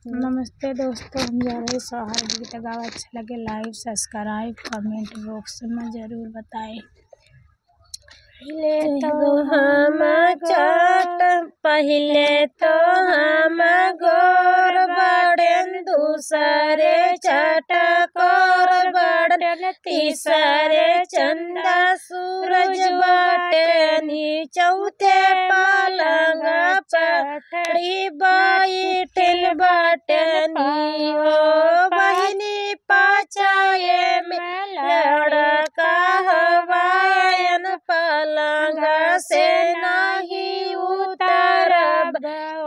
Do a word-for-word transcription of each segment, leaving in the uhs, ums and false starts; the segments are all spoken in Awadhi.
नमस्ते दोस्तों, हम जा रहे सोहर गीत गावा। अच्छा लगे like, subscribe, comment box में जरूर बताएं। पहिले तो हम चट, पहिले तो हम गोर बाड़न, दूसरे चटकोर बाड़न, तीसरे चंदा सूरज बाटनी, चौथे पलंग पटड़ी बैठल बाटनी हो। बहिनी पाछाए में लड़का हवायन, पलंग से नाही उतरब,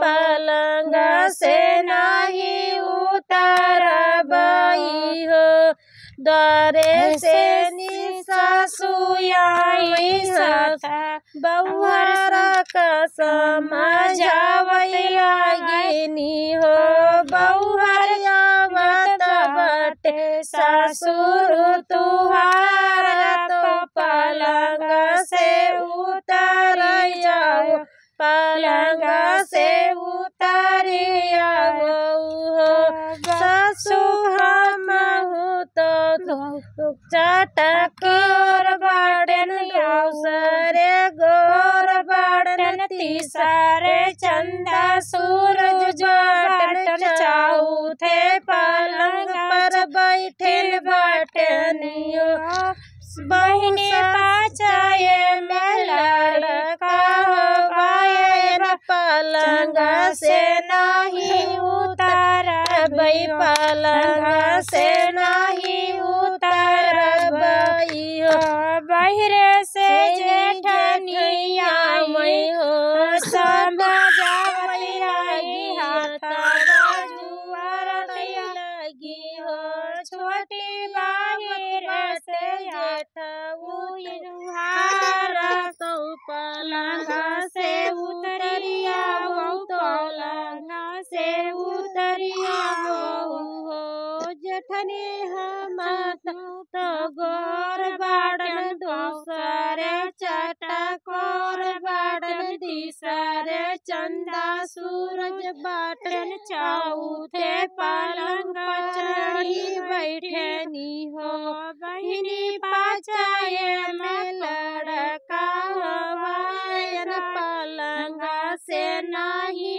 पलंग से नाही उतरब ई हो। द्वारे से निसासु आई साथ, बउहर का समझावै लागिनी हो। बउहर आवत बाटे ससुर तुहार, तो पलंग से उतर जाओ, पलंग से उतरी आवो हो। सासु हमहू तो चटकोर बाड़न, दूसरे गोर बाड़न, तीसरे चंदा सूरज बाटन, चौथे पलंग पर बैठल बाटनियो। बहिनी पाछाए में लड़का हवायन, पलंग से नाही उतरबै, पलंग से नाही उतरबै हो। बहिरे से जेठनिया में हो, समझावै लागी, हाथवा जुआरत लागी हो। छोटी बाहिर से जेठऊ दुहार, तो पलंग से उतरी आवो, पलंग से उतरी आवो हो। जेठनी हम तो गोर बाड़न, दूसरे चटकोर बाड़न, तीसरे चंदा सूरज बाटन, चौथे पलंग पर चढ़ी बैठनी हो। बहिनी पाछाए में लड़का हवायन, पलंग से नाही